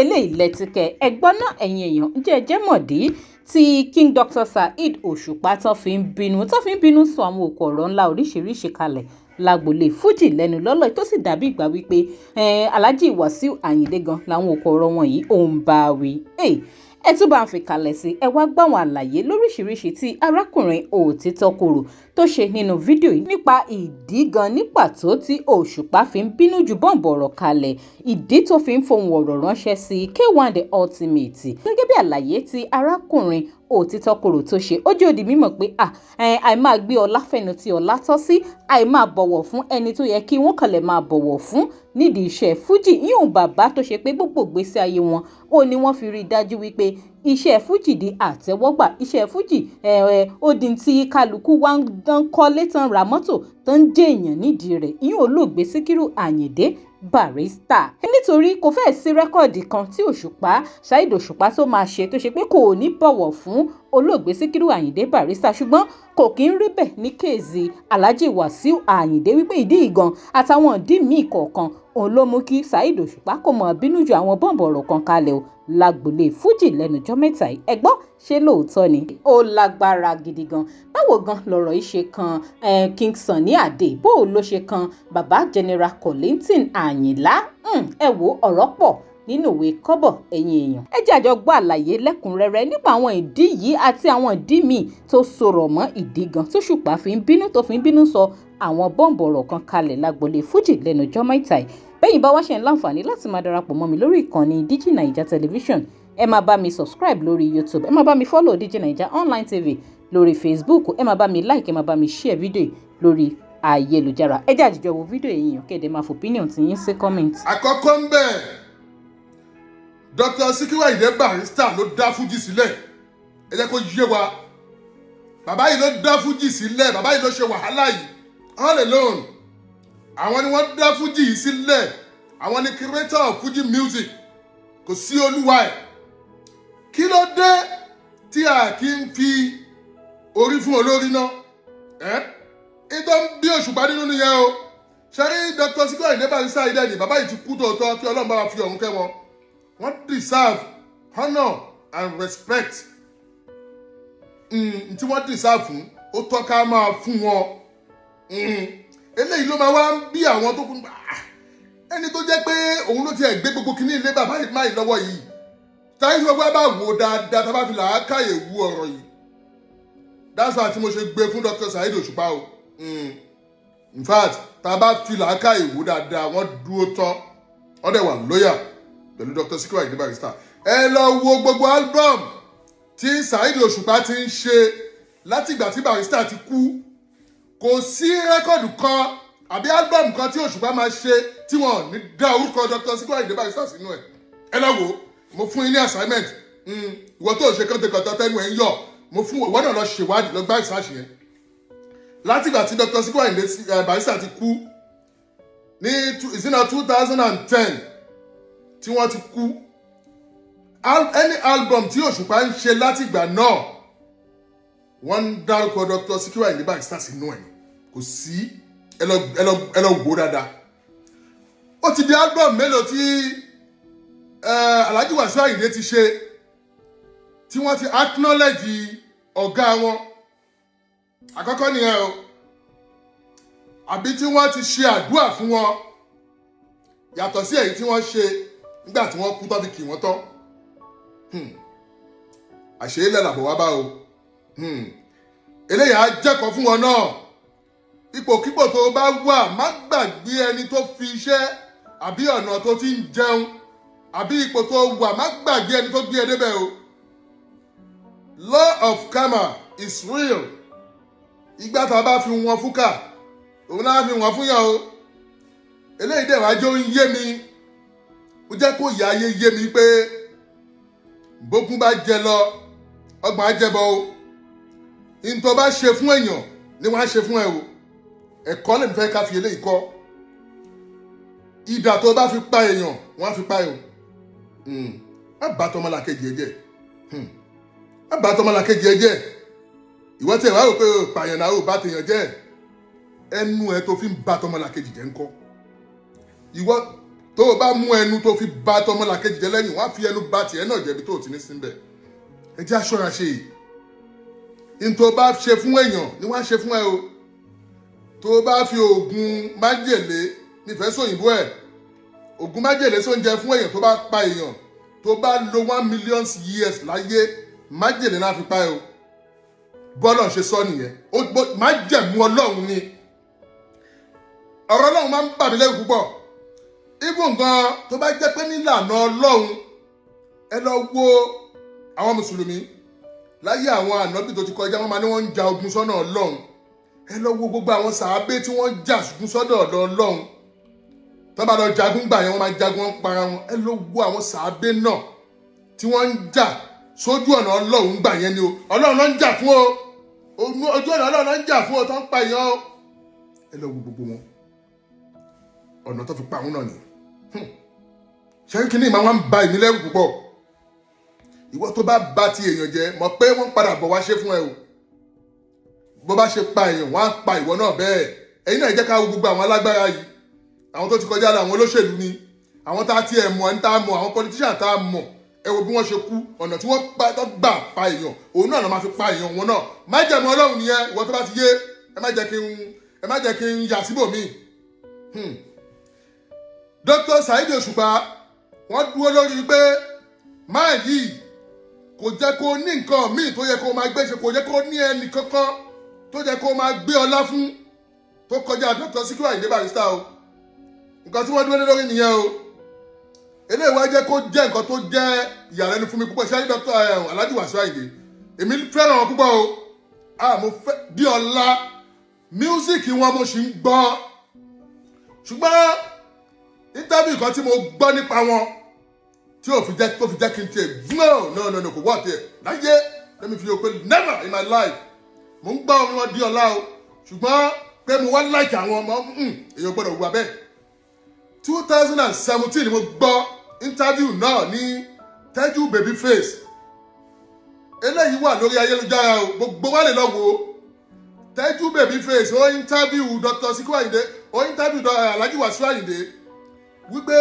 Eléyìí lẹ́tìkẹ́ ẹ̀gbọ́n náà. Ẹ̀yin èèyàn, ǹjẹ́ ẹ jẹ́ mọ̀dí tí King Dr. Saheed Òṣùpá tó fi ń bínú sọ àwọn òkú ọ̀rọ̀ ńlá oríṣiríṣi kalẹ̀ lágboolé Fuji lẹ́nu lọ́lọ́, tó sì dàbí ìgbà wípé Alhaji Wasiu Ayinde gan làwọn òkú ọ̀rọ̀ wọ̀nyí ò ń bá wí? Ẹ tún bá ń fi kalẹ̀ sí. Ẹ wá gbọ́ àwọn àlàyé lóríṣiríṣi tí arákùnrin Òtítọ́ Korò tó ṣe nínú fídíò yìí nípa ìdí gan ní pàtó tí Òṣùpá fi ń bínú ju bọ́ǹbù ọ̀rọ̀ kalẹ̀, ìdí tó fi ń fohùn ọ̀rọ̀ ránṣẹ́ sí K1 The Ultimate. Gẹ́gẹ́ bí àlàyé tí arákùnrin Òtítọ́ Korò tó ṣe, ó jẹ́ ó di mímọ̀ pé àìmáa gbé ọlá fẹ́ni tí ọlá tọ́ sí, àìmáa bọ̀wọ̀ fún ẹni tó yẹ kí wọ́n kàn lè máa bọ̀wọ̀ fún nídìí iṣẹ́ fújì yíyún, bàbá tó ṣe pé gbogbo ìgbésí ayé wọn ó ní wọ́n fi rí i dájú wípé iṣẹ́ fújì di àtẹ́wọ́gbà, iṣẹ́ fújì ó di tí kálukú wá ń dán kọ́lé tán, ra mọ́tò tó ń jẹ́ èèyàn nídìí rẹ̀, ìyún olóògbé Síkírù Àyìndé Barrister. Nítorí kò fẹ́ẹ̀ sí record kan tí Òṣùpá, Saheed Òṣùpá, tó máa ṣe tó ṣe pé kò ní bọ̀wọ̀ fún olóògbé Síkírù Àyìndé Barrister, ṣùgbọ́n kò kí ń rí bẹ́ẹ̀ ní case Alhaji Wasiu Àyìndé, wípé ìdí ìgan àtàwọn ìdí míì kọ̀ọ̀kan òun ló mú kí Saheed Òṣùpá kò mọ̀ bínú ju àwọn bọ́ǹbù ọ̀rọ̀ kan kalẹ̀ o lágbolé fújì lẹ́nujọ́ mẹ́ta yìí. Ẹ gbọ́, ṣé lóòótọ́ ni? Ó lágbára gidi gan. Báwo gan lọ̀rọ̀ yìí ṣe kan King Sunny Adé? Bó ló ṣe kan baba General Kollington Àyìnlá? Ẹ wo, ọ̀rọ̀ pọ̀ nínú ìwé kọ́bọ̀. Ẹ̀yin èèyàn, ẹ jẹ́ àjọ gbọ́ àlàyé lẹ́kùnrẹ́rẹ́ nípa àwọn ìdí yìí àti àwọn ìdí míì tó sọ̀rọ̀ mọ́ ìdí gan tó Ṣùpá fi ń bínú, tó fi ń bínú sọ àwọn bọ́ǹbù ọ̀rọ̀ kan kalẹ̀ lágbolé fújì lẹ́nu ọjọ́ mẹ́ta yìí. Bẹ́yìn bá wá ṣe ń láǹfààní láti máa darapọ̀ mọ́ mi lórí ìkànnì Digi Naija Television, ẹ máa bá mi subscribe lórí YouTube, ẹ máa bá mi follow Digi Naija Online TV lórí Facebook, ẹ máa bá mi like, ẹ máa bá mi share fídíò lórí ayélujára. Ẹ jẹ́ àjíjọ wo fídíò yìí yàn kéde, máa fi opinion tí yín sí comment. Àkọ́kọ́ ń bẹ̀, Dr. Sikiru Ayinde Barrister ló dá fújì sílẹ̀. Ẹ jẹ́ kó yé wa, bàbá yìí ló dá fújì sílẹ̀. Bàbá yìí ló ṣe wàhálà yìí all alone. Àwọn ni wọ́n dá fújì yìí sílẹ̀. Àwọn ni creator of Fuji music. Kò sí olúwa ẹ̀. Kí ló dé tí a kì í fi orí fún olórí náà? Ẹ́ ìtọ́ ń bí Òṣùpá nínú nìyẹn o. Ṣẹ́rí Dr. Sikiru Ayinde Barrister yìí dẹ́ni, bàbá yìí ti kú tòótọ́, kí Ọlọ́run bá wa fi ọ̀run kẹ́ wọn. Wọ́n deserve honour and respect tí wọ́n deserve fún. Ó tọ́ ká máa fún wọn. Eléyìí ló máa wá ń bí àwọn tó kún ẹni tó jẹ́ pé òun ló ti ẹ̀ gbé gbogbo kíní ilé bàbá yìí máa lọ́wọ́ yìí. Táyé tí gbogbo bá wò dáadáa, tá a bá fi làákàyè wú ọ̀rọ̀ yìí, that's why tí mo ṣe gbé fún Dr. Saheed Òṣùpá o. In fact, tá a bá fi làákàyè wò dáadáa, wọ́n dúró tán, wọ́n dẹ̀ wà loyal pẹ̀lú Dr. Sikiru Ayinde Barrister. Ẹ lọ wo gbogbo album tí Saheed Òṣùpá ti ń ṣe látìgbà tí Barrister ti kú. Kò sí record kan àbí album kan tí Òṣùpá máa ṣe tí wọn ní dá orúkọ Dr. Sikiru Ayinde Barrister sínú ẹ̀. Ẹ lọ wò. Mo fún yín ní assignment. Ìwọ tó ṣe kọ́ńtẹ́kọ̀tẹ́ tẹ́nu ẹ̀ ń yọ̀, mo fún ìwọ náà, lọ ṣèwádìí, lọ gbá ìsáàṣì yẹn. Látìgbà tí Dr. Sikiru Ayinde Barrister ti kú ní ìsínà 2010 tí wọ́n ti kú, any album tí Òṣùpá ń ṣe látìgbà náà, wọ́n ń dárúkọ Dr. Sikiru Ayinde Barrister sínú ẹ̀. Kò sí. Ẹ lọ, ẹ lọ, ẹ lọ wò dáadáa. Ó ti di album mélòó tí Alhaji Wasiu Ayinde ti ṣe tí wọ́n ti acknowledge ọ̀gá wọn? Àkọ́kọ́ nìyẹn o. Àbí tí wọ́n ti ṣe àdúrà fún wọn, yàtọ̀ sí èyí tí wọ́n ṣe nígbà tí wọ́n kú tó fi kì wọ́n tán. Àṣeyílẹ̀ làbọ̀ wá bá o. Eléyìí á jẹ́kọ̀ọ́ fún wọn náà. Ipòkípò tó bá wà, má gbàgbé ẹni tó fi iṣẹ́ àbí ọ̀nà tó ti ń jẹun àbí ipò tó wà. Má gbàgbé ẹni tó gbé ẹ débẹ̀ o. Law of karma is real. Ìgbà tá a bá fi wọn fúkà, òun náà fi wọn fún yàn o. Eléyìí dẹ̀ wájú ń yé mi, ó jẹ́ kó ìyá ayé yé mi pé bókun bá jẹ lọ, ọgbọ̀n á jẹbọ o. Ntọ́ bá ṣe fún èèyàn ni wọ́n á ṣe fún ẹ o. Ẹ̀kọ́ lèmi fẹ́ ká fi eléyìí kọ́. Ìdà tó bá fi pa èèyàn, wọ́n á fi pa ẹ o. Má bà tọmọlàkejì ẹ jẹ́. Má bà tọmọlàkejì ẹ jẹ́. Ìwọ tí ẹ wá rò pé o pààyàn náà, ò bá tèèyàn jẹ́, ẹnu ẹ tó fi ń bà tọmọlàkejì jẹ́ ńkọ́? Ìwọ Tó o bá mú ẹnu tó fi bá tọmọlàkejì jẹ́ lẹ́yìn, wọ́n á fi ẹnu bá tiẹ̀ náà jẹ̀bi tó o ti ní síbẹ̀. Ẹ jẹ́ aṣọ́ra ṣe yìí. N tó bá ṣe fún èèyàn ni wọ́n á ṣe fún ẹ o. Tó o bá fi oògùn májèlé, nífẹ̀ẹ́ sóyìnbó ẹ̀, oògùn májèlé sóúnjẹ fún èèyàn, tó bá pa èèyàn, tó bá lo 1 million years láyé, májèlé náà fi pa ẹ o. Bọ́lọ̀ ṣe sọ nìyẹn. Májẹ̀mú Ọlọ́run ni. Ọ̀rọ̀ Ọlọ́run máa ń bà mí lẹ́rù púpọ̀. Even gan tó bá jẹ́ pé nílànà Ọlọ́run, ẹ lọ wo àwọn mùsùlùmí láyé àwọn ànábì tó ti kọjá, wọ́n máa ní wọ́n ń ja ogun sọ́nà Ọlọ́run. Ẹ lọ wo gbogbo àwọn sàábé tí wọ́n jà ogun sọ́dọ̀ ọ̀dọ̀ Ọlọ́run. Tó bá lọ jagun gbà yẹn, wọ́n máa jagun, wọn para wọn. Ẹ lọ wo àwọn sàábé náà tí wọ́n ń jà sójú ọ̀nà Ọlọ́run gbà yẹn ni o. Ọlọ́run ló ń jà fún o, ojú ọ̀nà Ọlọ́run ló ń jà fún o, tó ń pa èèyàn o. Ẹ lọ wo gbogbo wọn, ọ̀nà tó fi pa àwọn náà ni. Ṣé kí ni ìmọ̀ wọn ń ba èmi lẹ́rù púpọ̀? Ìwọ tó bá ba ti èèyàn jẹ́, mọ̀ pé wọ́n padà bọ̀ wá ṣe fún ẹ o. Bó bá ṣe pa èèyàn, wọ́n á pa ìwọ náà bẹ́ẹ̀. Ẹ̀yin náà, jẹ́ ká wo gbogbo àwọn alágbára yìí, àwọn tó ti kọjá lọ, àwọn olóṣèlú ni, àwọn tá a tiẹ̀ mọ̀, ẹni tá a mọ̀, àwọn politician tá a mọ̀. Ẹ wo bí wọ́n ṣe kú. Ọ̀nà tí wọ́n tó gbà pa èèyàn, òun náà ló máa fi pa èèyàn wọn náà. Májẹ̀mú Ọlọ́run nìyẹn. Ìwọ tó bá ti yé, ẹ má jẹ́ kí n yà síbòmíì. Dr. Saheed Òṣùpá, wọ́n dúró lórí pé máa yìí kò jẹ́ kó ní nǹkan míì tó yẹ kó máa gbé ṣe, kò jẹ́ kó ní ẹnì kankan tó jẹ́ kó máa gbé ọlá fún tó kọjá Dr. Sikiru Ayinde Barrister o. Nǹkan tí wọ́n dúró lé lórí nìyẹn o. Eléyìí wá jẹ́ kó jẹ́ nǹkan tó jẹ́ ìyàlẹ́nu fún mi púpọ̀. Ṣáà Dr. Alhaji Wasiu Ayinde, èmi fẹ́ràn wọn púpọ̀ o. Ah, mo fẹ́ bí ọlá music wọn, mo sì ń gbọ́. Ṣùgbọ́n interview kan tí mo gbọ́ nípa wọn tí ò fi jẹ́ tó fi jẹ́ kí n tiẹ̀, no, no, no, no, kò wọ́ tiẹ̀ láyé lẹ́mi fi yóò pé never in my life. Mo ń gbọ́ orin wọn di ọlá o, ṣùgbọ́n pé mo wá like àwọn ọmọ, èèyàn gbọ́dọ̀ wà bẹ́ẹ̀. 2017 ni mo gbọ́ interview náà ní Tẹ́jú Babyface. Eléyìí wà lórí ayélujára o, gbogbo wa lè lọ wò ó. Tẹ́jú Babyface ó interview Dr. Sikiru Ayinde, ó interview Alhaji Wasiu Ayinde wípé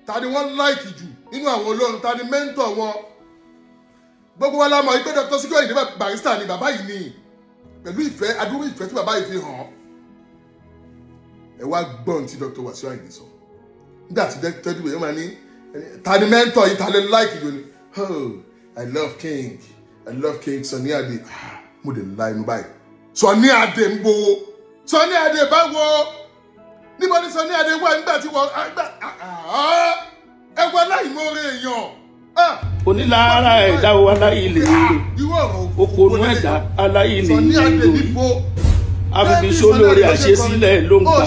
ta ni wọ́n like jù nínú àwọn olórin, ta ni mentor wọn. Gbogbo wa la mọ̀ wípé Dr. Sikiru Ayinde Barrister ni bàbá yìí ni, pẹ̀lú ìfẹ́, adúrú ìfẹ́ tí bàbá yìí fi hàn. Ẹ wá gbọ́n tí Dr. Wasiu Ayinde sọ nígbà tí Tẹ́jú Babyface máa ní ta ni mentor yìí, ta lè like jù ni, "Oh, I love King, I love King Sunny Ade." Ah, mo dé la inú báyìí. Sunny Ade ń bo? Sunny Ade báwo? Níbo ni Sunny Ade wà nígbà tí wọ́n ẹ wọ aláìmoore èèyàn? Onílára ẹ̀dá o, aláìlè rò, òpònú ẹ̀dá, aláìlè Sunny Ade rò, níbo? Àfibisólórí àṣesílẹ̀ ló ń gbà.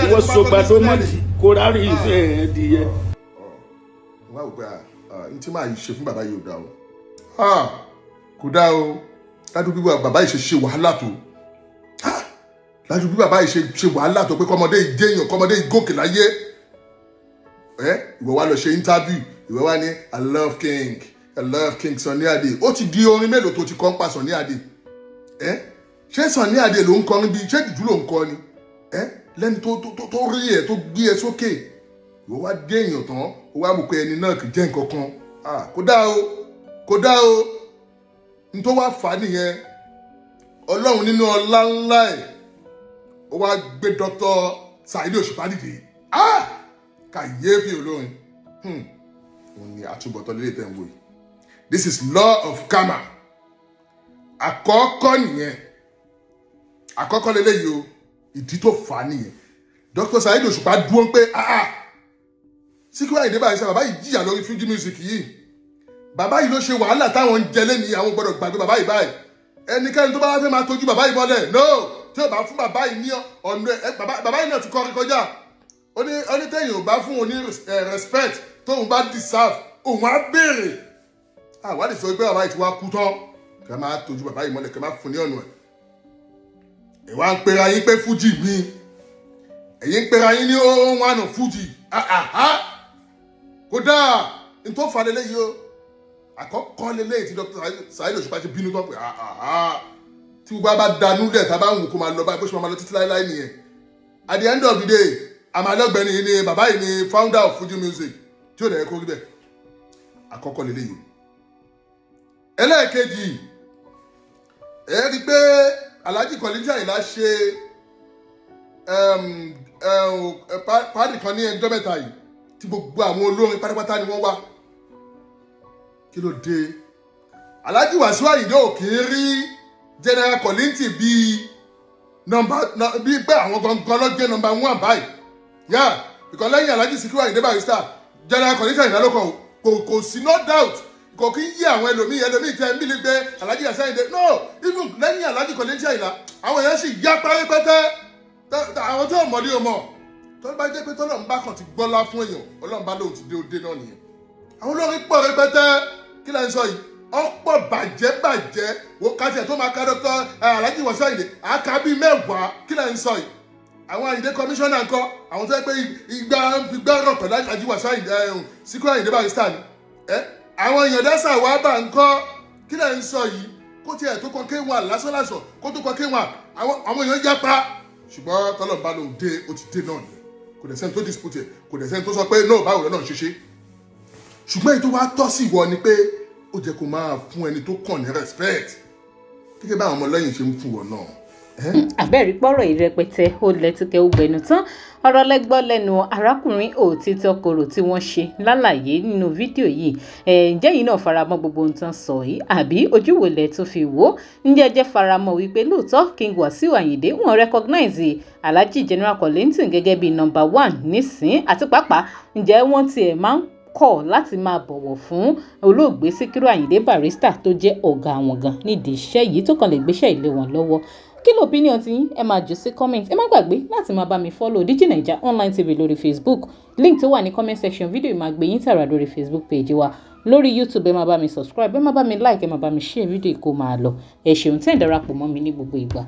Ìwọ sọgbà tó mọ̀dí kó rárí ìfẹ́ ẹ̀ díẹ̀. Wọ́n á wò pé n tí máa ṣe fún bàbá yìí ò dáa o, kò dáa o. Ládùúgbò bí bàbá yìí ṣe ṣe wàhálà tó, ládùúgbò bí bàbá yìí ṣe ṣe wàhálà tó pé kọ́mọdé yìí déèyàn, kọ́mọdé yìí gòkè láyé ẹ, ìwọ wá lọ ṣe interview, ìwọ wá ní "I love King, I love King Sunny Ade." Ó ti di orin mélòó tó ti kọ́ ń pa Sunny Ade ẹ? Ṣé Sunny Ade ló ń kọrin bíi ṣé jùjú ló ń kọ ni ẹ? Lẹ́ni tó rí ẹ, tó gbé ẹ sókè, ìwọ wá dé èèyàn tán, ó wá mọ̀ pé ẹni náà kì í jẹ́ nǹkan kan. Kò dáa o, kò dáa o. N tó wá fà á nìyẹn. Ọlọ́run nínú ọlá ńlá ẹ̀, ó wá gbé Dr. Saheed Òṣùpá dìde. Kàyéfì olórin òun ni àtúbọ̀tán lélẹ̀ tẹ̀ ń wò yìí. This is law of karma. Àkọ́kọ́ nìyẹn, àkọ́kọ́ lélẹ́yìí o. Ìdí tó fà á nìyẹn. Dr. Saheed Òṣùpá dúró pé ah ah, Síkírù Àyìndé Barrister, bàbá yìí jìyà lórí Fuji music yìí, bàbá yìí ló ṣe wàhálà táwọn ń jẹ lẹ́nu, àwọn gbọ́dọ̀ gbàgbé bàbá yìí báyìí. Ẹnikẹ́ni tó bá fẹ́ máa tọ́jú bàbá yìí mọ́lẹ̀, no, tí ò bá fún bàbá yìí ní ọ̀nà ẹ, bàbá yìí náà ti kọrin kọjá. Ó ní tẹ̀yìn ò bá fún òun ní respect tóun bá deserve, òun á béèrè. Àwa lè sọ pé bàbá yìí ti wá kú tán, kẹ́ máa tọ́jú bàbá yìí mọ́lẹ̀, kẹ́ máa fún ní ọ̀nà ẹ̀. Ẹ̀ wá ń pera yín pé Fuji mi, ẹ̀yin ń pera yín ní ó wà nù Fuji. Kódà n tó fa lélẹ́yìí o, àkọ́kọ́ lélẹ́yìí tí Dr. Saheed Òṣùpá ṣe bínú tán pé tí gbogbo bá danú lẹ̀, tá a bá ń wù kó máa lọ báyìí, bó ṣe máa lọ títí láéláé nìyẹn. At the end of the day, Àmàlọ́gbẹ̀ni yìí ni bàbá yìí ni founder of Fuji music, tí ó dẹ̀ kó rí bẹ́ẹ̀. Àkọ́kọ́ lélẹ́yìí. Ẹlẹ́ẹ̀kejì, ẹ rí i pé Alhaji Kollington Ayinla ṣe party kan ní ẹjọ́ 3 yìí tí gbogbo àwọn olórin pátápátá ni wọ́n wá. Kí ló dé? Alhaji Wasiu Ayinde ò kì í rí General Kollington bíi number bíi pé àwọn gangan ló jẹ́ number one báyìí yá, ìkọ́ lẹ́yìn Alhaji Sikiru Ayinde Barrister, General Kollington Ayinla ló kàn o. Kò sí, no doubt, kò kí ń yí àwọn ẹlòmíì tẹ ń bí pé Alhaji Wasiu Ayinde, no, even lẹ́yìn Alhaji Kollington Ayinla, àwọn èèyàn sì yá pẹ́rẹ́pẹ́tẹ́. Àwọn tí ò mọ̀ ní o mọ̀ tó bá jẹ́ pé tọ́lọ́run bá kàn ti gbọ́lá fún èèyàn, Ọlọ́run bá lóun ti dé, ó dé náà nìyẹn. Àwọn olórin pọ̀ rẹpẹtẹ. Kí lẹ́ ń sọ yìí? Ọ̀pọ̀ bàjẹ́ bàjẹ́. Wo kásẹ̀ tó máa ka Dr. Alhaji Wasiu Ayinde, àká bíi 10. Kí lẹ́ ń sọ yìí? Àwọn Ayinde commissioner ńkọ́? Àwọn tó yẹ pé ìgbà ń fi gbọ́rọ̀ pẹ̀lú Alhaji Wasiu Ayinde, Sikiru Ayinde Barrister ni ẹ. Àwọn èèyàn dẹ́sà wàá bà ńkọ́? Kí lẹ́ ń sọ yìí? Kó tiẹ̀ tó kọ K1 lásánlásán, kó tó kọ K1, àwọn èèyàn jápa. Ṣùgbọ́n tọ́lọ́run bá lóun dé, ó ti dé náà nìyẹn. Kò dẹ̀ sẹ́ni tó dispute ẹ̀, kò dẹ̀ sẹ́ni tó sọ pé no, báwo lọ́nà ṣe ṣe. Ṣùgbọ́n èyí tó wá tọ́ sí ìwọ ni pé ó jẹ́ kó máa fún ẹni tó kàn ní respect, gẹ́gẹ́ bá àwọn ọmọlẹ́yìn ṣe ń fún wọn náà. Àbẹ́ẹ̀rí pọ́rọ̀ ìrẹpẹtẹ, ó lẹ́tùkẹ́, ó gbẹnu tán. Ọ̀rọ̀ lẹ́gbọ́ lẹ́nu arákùnrin Òtítọ́ Korò tí wọ́n ṣe lálàyé nínú fídíò yìí. Ǹjẹ́ yìí náà faramọ́ gbogbo ohun tán sọ yìí, àbí ojú wo lẹ tún fi wò ó? Ǹjẹ́ jẹ́ faramọ́ wípé lóòótọ́ King Wasiu Ayinde wọ́n recognize Alhaji General Kollington gẹ́gẹ́ bíi number one nísìn? Àti pàápàá, ǹjẹ́ wọ́n tiẹ̀ máa ń kọ̀ láti máa bọ̀wọ̀ fún olóògbé Síkírù Àyìndé Barrister tó jẹ́ ọ̀gá àwọn gan nídìí iṣẹ́ yìí, tó kàn lè gbéṣẹ́ ilé wọn lọ́wọ́? Kí ló opinion ti yín? Ẹ máa jù sí comment. Ẹ má gbàgbé láti máa bá mi follow Digi Naija Online TV lórí Facebook. Link tó wà ní comment section fídíò yìí máa gbé yín tààrà lórí Facebook page wa. Lórí YouTube, ẹ máa bá mi subscribe, ẹ máa bá mi like, ẹ máa bá mi share fídíò kó máa lọ. Ẹ ṣeun tẹ́ ń darapọ̀ mọ́ mi ní gbogbo ìgbà.